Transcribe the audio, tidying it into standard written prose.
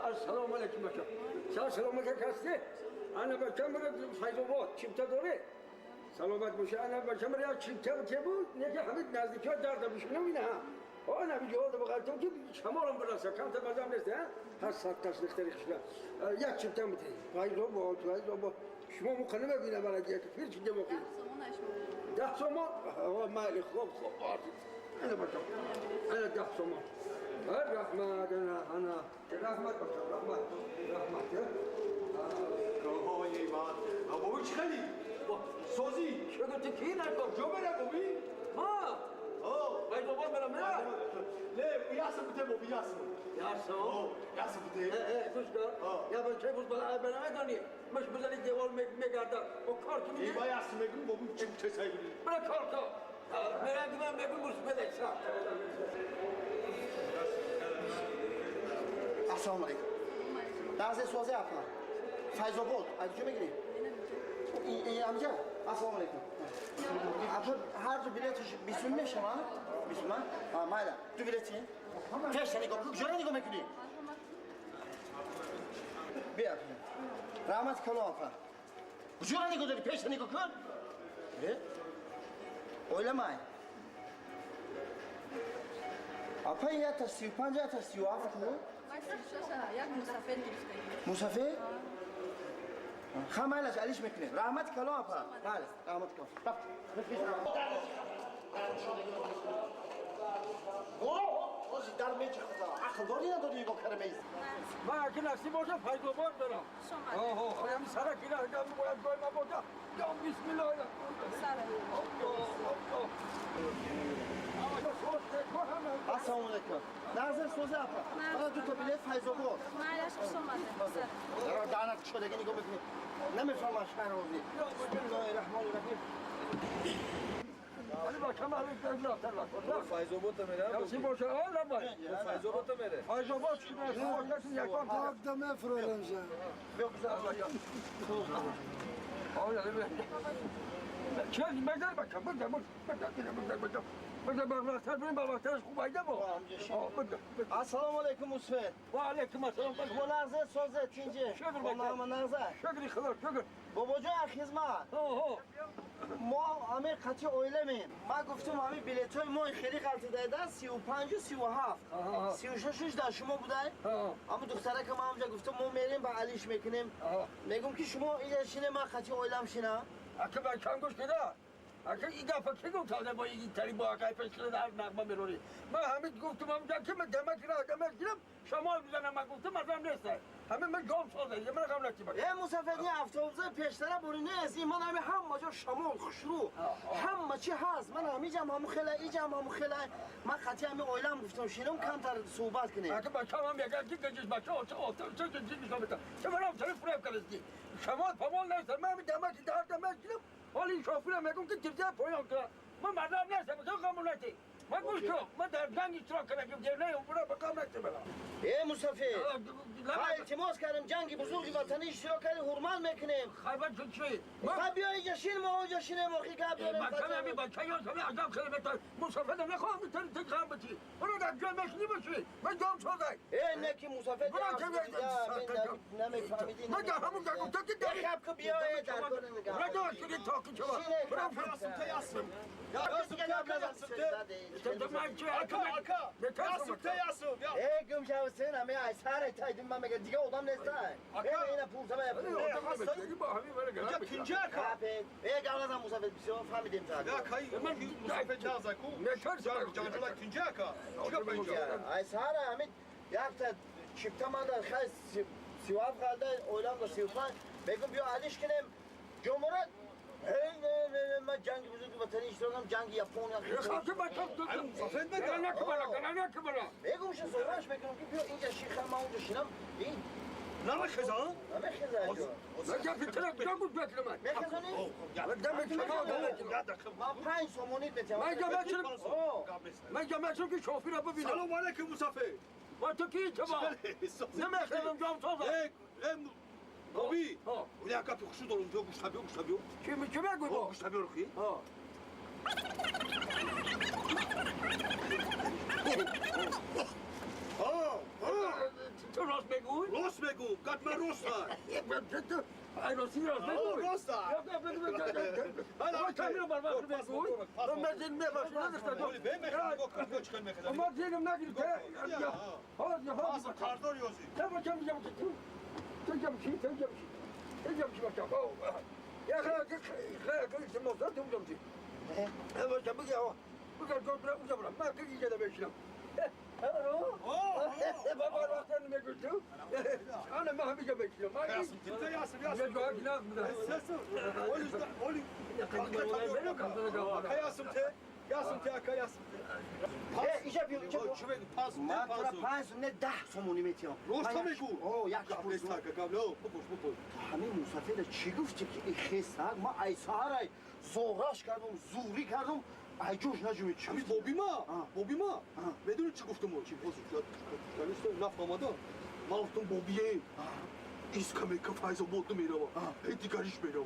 Ассалому алайкум бача. Салом алайкум ҳастӣ? Ана бачам мара Файзобод чипта дорӣ? Саломат боша. Ана бачам мара як чипта те буд, не ки ҳамин наздикиҳо дарда бишунам ина ҳа. О, на биҷо бақалтам ки шамолам бираса, камтар мазам нест, ҳа? Ҳар сад ташрихтари хишла. Як чипта мите. Файзобод, Файзобод. Шумо муқа намебинам ала як пир чи демоқи. 10 сомон? О, майли, хоб, хоб. Ана бачам. Ана 10 сомон. Раҳмат, ана, ана. Раҳмат бачам, раҳмат. Раҳмат. Ой, ман. Бобо чӣ хелӣ? Созӣ. Чего ты ки накор? Ҷо мерам боби? Ма! О, Файзобод мерам, не? Не, ясм бите боби, ясм. Ясо. О, ясм бите. Гӯш кун. Я бачаи буз бала намедонӣ. Маш бизани девор мегардад. О кор ки Е, мегӣ? ба ясм мегум боби чӣ бите сай били. Бира кор кун. Мерам ки ман мегум буз бедай са. Ассалому алайкум. Нағзе созе апа. Файзобод, аз куҷо мегирӣ? Амҷа, ассалому алайкум. Апа, ҳар ду билеташ 20 мешавад? 20 ман? А, майла. Ду билети? Пешта нигоҳ кун, куҷоро нигоҳ мекунӣ? Бия. Раҳмат калом апа. Куҷоро нигоҳ дорӣ? Пешта нигоҳ кун. Э? Ойламай. Апа, якта 35, якта 37 ку? Як мусафир гирифтагӣ. Мусафир? Ха, майлаш, алиш мекунем. Раҳмати калом апа. Бале, раҳмати калом. Рафт. О, дар мечахта. Ақл дорӣ надорӣ нигоҳ кара меист? Ман аки насиб боша Файзобод мерам. Оҳо, ҳами сара кира гам бояд гой мабоша. Я бисмиллоҳ. Сара. Аллоҳ, Аллоҳ. Ассалому алайкум. Нағзе созе апа. Мана ду та билет Файзобод. Майлаш, хуш омадед. Сара. Даҳанат кушодагӣ нигоҳ мекунӣ. Намефаҳмам шаҳрози. Бисмиллоҳи раҳмони раҳим. Али бачам али рафтар. Файзобод мерам. Насиб боша, о лабай. Файзобод мере. Файзобод чи насиб боша якон. Так да мефролем же. Биё гузар. Ой, чӣ базар бачам, базар, базар, базар, базар. Базар балатар, бин балатараш хуб айда бо. Базар. Ассалому алайкум Мусафир. Ва алайкум ассалом. Бо нағзе созе тинҷе. Шукр бача. Аллоҳума нағзе. Шукри Худо, шукр. Бобоҷон хизмат. Оҳо. Мо ҳаме қатъи оиламем. Ман гуфтам ҳами билетҳои мо хеле ғалтидаида 35 37. 36 дар шумо будай? Ҳамун духтарака ман ҳамҷа гуфтам мо мерем ба алиш мекунем. Мегум ки шумо инҷа шине ман қатъи оилам шинам. Ака бачам гӯш кида. Ака и гапа ки гуфт бо и тари бо акай пеш кида ҳар нағма меронӣ. Ман ҳамин гуфтам ҳамҷа ки ман дамак ра дамак гирам шамол бизанам ман гуфтам азам нест. Ҳамин ман ҷом соза, ман ғам накӣ бача. Э мусафирни автобуса пештара бури нест. Ман ҳами ҳама ҷо шамол хушрӯ. Ҳама чи ҳаст. Ман ҳамиҷам ҳаму хела, иҷам ҳаму хела. Ман қатъи ҳами оилам гуфтам шинам камтар суҳбат кунем. Ака бачам ҳам мегӯяд ки гиҷиш бача о ча ча ча ча ча ча манам телефон кардӣ. Шамол памол нест. Ман ҳамин дамак дар дамак гирам. Ҳоли ин шофирам мегӯм ки тирза поён кунад. Ман мардам нестам, ту ғаму накӣ. Ман гӯш кун, ман дар ҷанг иштирок кардам, не, бура ба ғам накӣ бала. Э мусафир, ма илтимос кардем ҷанги бузурги ватанӣ иштирок кардем, ҳурмат мекунем. Хайбар чӣ? Ха биё инҷа шин, мо онҷа шинем, охи гап дорем. Бача ҳами бача ё сами азоб хеле бетар. Мусафир нахоҳам битари ту ғам битӣ. Бура дар ҷой мешинӣ бошӣ. Ман ҷом созай. Э не ки мусафир Бура ки намефаҳмидӣ. Ман дар ҳамун ҷо гуфтам ки Гап ку биё э дар кор нигоҳ. Бура ҷо шуди тоқи чава. Бура Ясм те ясм. Гап назан, Ака, ака. Ясм те ясм. Я. Э гум шав сен ҳами ай саре тайдим ман мега дига одам нестай. Э ина пурса ба Инҷа тинҷа ака. Э гап назан мусафир бисёр фаҳмидем та. Я кай мусафир наза ку. Ҷанҷола тинҷа ака. Чика ба инҷа? Ай сара ҳами якта чипта ман дар хай 37 қалда оилам да 35 мегум биё алиш кунем. Ҷомурат Эй не не не ман ҷанги бузурги ватанӣ иштирок кардам, ҷанги Япония. Хавти бача. Ай мусафир мега. Накбара, накбара. Мегум ша зораш мекунам ки биё инҷа шиха ман онҷа шинам. Ин Намехеза? намехеза ҷо. Ман гапи тира куҷо гӯш мекунам? Мехезонӣ? Я дақиқа. Ман 5 сомонит метиҳам. Ман ҷамъ шудам. О, Ман ҷамъ шудам ки шофирро бибинам. Салом алейкум мусафир. Ва ту кӣ чаба? Намехезам ҷом соза. Э, э боби. Ҳо. Ули ака пихшу дорум, биё гӯшта биё, гӯшта биё. Чӣ чӣ мегӯй бо? Гӯшта биё рухи. Ҳо. ها ها تو راست بگوی؟ راست بگو قد من راست تو راستی راست بگوی؟ راست ما زینم نگیر که حالا کاردار یوزی تو بچم میگم تو تو جمشی تو جمشی تو جمشی بچم یا خیلی خیلی خیلی موضوع تو جمشی بچم بگم بگم تو برم اونجا برم من که اینجا بشینم بابا راست نمیگی تو انا ما هم اینجا بشینم یاسم یاسم یاسم یاسم ته یاسم اینجا بیا اینجا بیا. چی بگو پاس من تو را 5 نه 10 سومونی میتیم. راست میگو. او یک قبل قبل بپرس بپرس. همه مسافر چی گفتی که این خیس ما ای سهرای زورش کردم زوری کردم ای جوش نجومی چی همین بابی ما بابی ما میدونی چی گفتم چی باز یاد نفهمدم من گفتم بابیه ایسکا میکا فایز آباد میرم هی دیگریش میرم.